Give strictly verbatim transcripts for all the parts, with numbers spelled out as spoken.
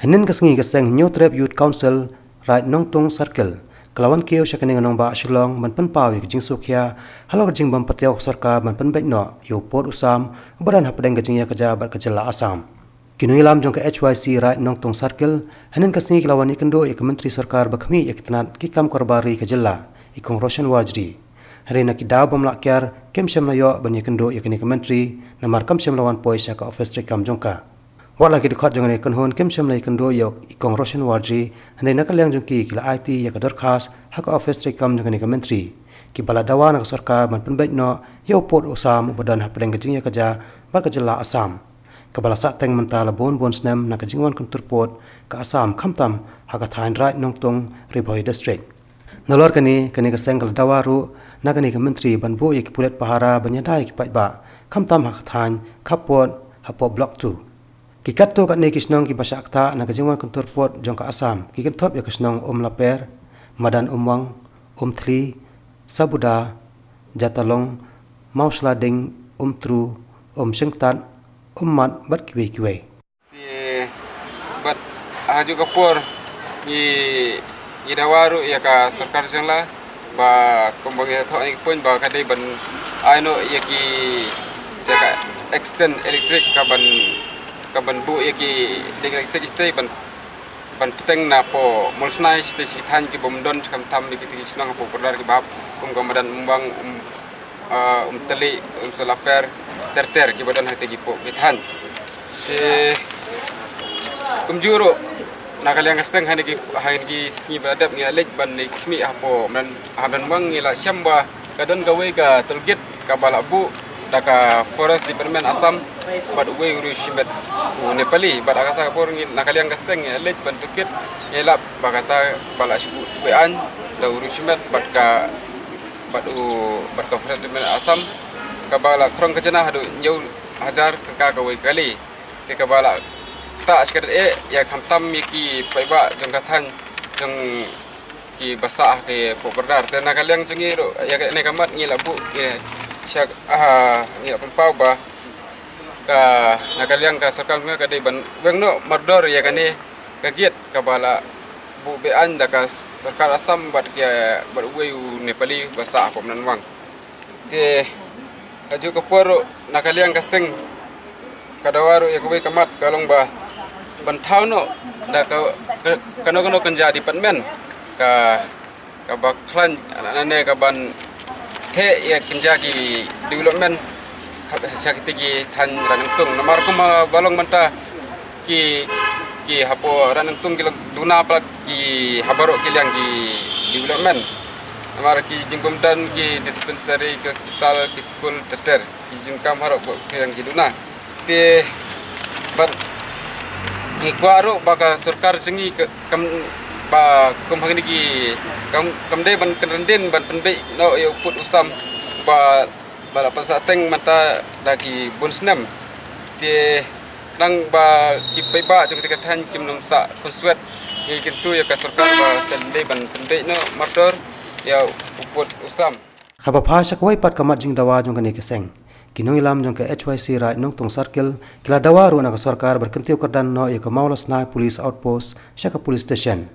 Hynnin ka sngi ka seng Hynñiewtrep Youth Council Raid Nongtung Circle ka la wan kiew sha kane ka nongbah Shillong ban pynpaw ïa ka jingsngewkhia halor ka jingbym patiaw ka sorkar ban pynbeit noh ïa u pud u sam uba don hapdeng ka jingïakajia bad ka jylla Assam. Ki nongïalam jong ka H Y C Raid Nongtung Circle hynnin ka sngi ki la wan ïakynduh ïa ka myntri sorkar ba khmih ïa ki tnat ki kam karobar ri ka jylla, i Kong Roshan Warjri. Hynrei na ki daw bym lah kiar kim shym la ïoh ban ïakynduh ïa kane ka myntri namar kam shym la wan poi sha ka ophis treikam jong ka. Wat la ki dkhot jong kane ka kynhun kim shym la ïakynduh ïa i Kong Roshan Warjri, hynrei na ka liang jong ki ki la aiti ïa ka dorkhas ha ka ophis treikam jong kane ka myntri, kiba la dawa na ka sorkar ban pynbeit noh ïa u pud u sam uba don hapdeng ka jingïakajia bad ka jylla Assam, kaba la sahteng mynta la bun bun snem na ka jingwan kyntur pud ka Assam, khamtam ha ka thaiñ Raid Nongtung, Ri Bhoi District. Nalor kane, kane ka seng ka la dawa ruh na kane ka myntri ban buh ïa ki pulit pahara ban ïada ïa ki paidbah, khamtam ha ka thaiñ khappud hapoh Block two. Ki katto katne ki shnong kiba shah ktah na ka jingwan kyntur pud jong ka Assam ki kynthup ïa ka shnong Umlaper, Madan Umwang, Umthli, Sabuda, Jatalong, Mawshlading, Umtru, Umshengtat, Ummat bad kiwei kiwei. Te bad ha kajuh ka por ngi, ngi dawa ruh ïa ka sorkar jong la ba kumba ngi thoh ïa ki point ba ka dei ban ai noh ïa ki, ïa ka extend electric, ka ban, ka ban buh ïa ki dieng electric shatei ban, ban bteng na poh Mawlsnai shatei sha ki thaiñ ki bym don, khamtam ïa ki, ïa ki shnong hapoh border kiba hap kum ka Madan Umwang, Um, ah, Umtali, Umsolaper, ter ter kiba don hatei ki poh ki thaiñ. Te kumjuh ruh na ka liang ka seng ha kine ki, ha kine ki sngi ba la dep ngi la leit ban ïakhmih hapoh Madan, ha Madan Umwang, ngi la shem ba ka don kawei ka toll gate kaba la buh da ka Forest Department Assam bad uwei u riewshimet u Nepali, bad ha kata ka por ngi na ka liang ka seng ngi la leit ban tohkit, ngi la lap ba kata ba la shu buh beiñ da u riewshimet bad ka, bad u, bad ka Forest Department Assam, kaba la khrong khajna haduh hynñiew hajar tyngka kawei ka kali. Te kaba la ktah shikaddei ïa, khamtam ïa ki paidbah jong ka thaiñ jong kiba sah ha ki poh border. Te na ka liang jong ngi ruh ïa kane ka mat ngi la buh ïa sha, ah, ngi la pynpaw ba ka, na ka liang ka sorkar ka dei ban weng noh mardor ïa kane ka gate kaba la buh beiñ da ka sorkar Assam bad ka, bad uwei u Nepali ba sah hapoh Madan Umwang. Te kajuh ka por ruh na ka liang ka seng ka dawa ruh ïa kawei ka mat, ka long ba ban thaw noh da ka, ka, kano kano kynja department ka, kaba khlaiñ, lane ka ban theh ïa kynja ki development sha kitei ki thaiñ Raid Nongtung. Namar kumba long mynta ki, ki hapoh Raid Nongtung ki la duna palat ki ha baroh ki liang ki development. Namar ki jingbym don ki dispensary, ki hospital, ki skul, ter ter. Ki jingkam haroh ki liang ki duna. Te bad ngi kwah ruh ba ka sorkar jong ngi ka, kam, ba kum ha kine ki kam, kam dei ban kynran dien ban pynbeit noh ïa u pud u sam ba, ba la pynsahteng mynta da ki bun snem. Te khnang ba ki paidbah jong katei ka thaiñ kim nym sah khunswet, ngi kyntu ïa ka sorkar ba kan dei ban pynbeit noh mardor ïa u pud u sam. Haba phai sha kawei pat ka mat jingdawa jong kane ka seng, ki nongïalam jong ka H Y C Raid Nongtung Circle ki la dawa ruh na ka sorkar ban kyntiew kyrdan noh ïa ka Mawlasnai Police Outpost sha ka police station,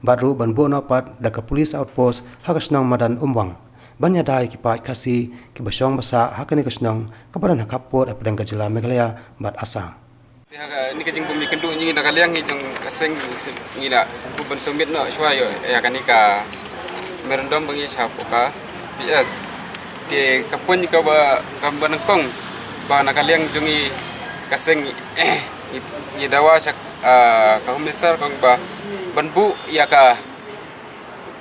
bad ruh ban buh noh pat da ka police outpost ha ka shnong Madan Umwang ban ïada ïa ki paid Khasi kiba shong ba sah ha kane ka shnong kaba don ha khappud hapdeng ka jylla Meghalaya bad Assam. Te ha kane ka jingbym ïakynduh jong ngi na ka liang hi jong ka seng, ngi la kup ban submit noh shuwa ïa, ïa kane ka memorandum ba ngi sha hapoh ka P S. Te ka point kaba, kaba nyngkong ba na ka liang jong ngi ka seng ngi, ngi dawa sha, ah, ka Home Minister kong ba ban buh ïa ka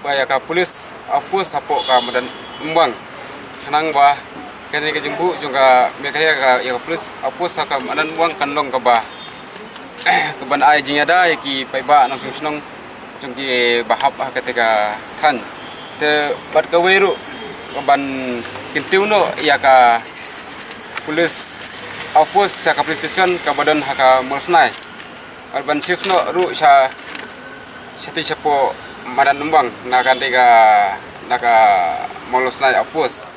ba ïa ka police outpost hapoh ka Madan Umwang. Khnang ba kane ka jingbuh jong ka Meghalaya ka, ïa ka police outpost ha ka Madan Umwang kan long kaba, kaban ai jingïada ïa ki paidbah nongshong shnong jong kiba hap ha katei ka thaiñ. Te bad kawei ruh kaban kyntiew noh ïa ka police outpost sha ka police station kaba don ha ka Mawlasnai. Bad ban shift noh ruh sha, shatei shapoh Madan Umwang na katei ka, na ka Mawlasnai outpost.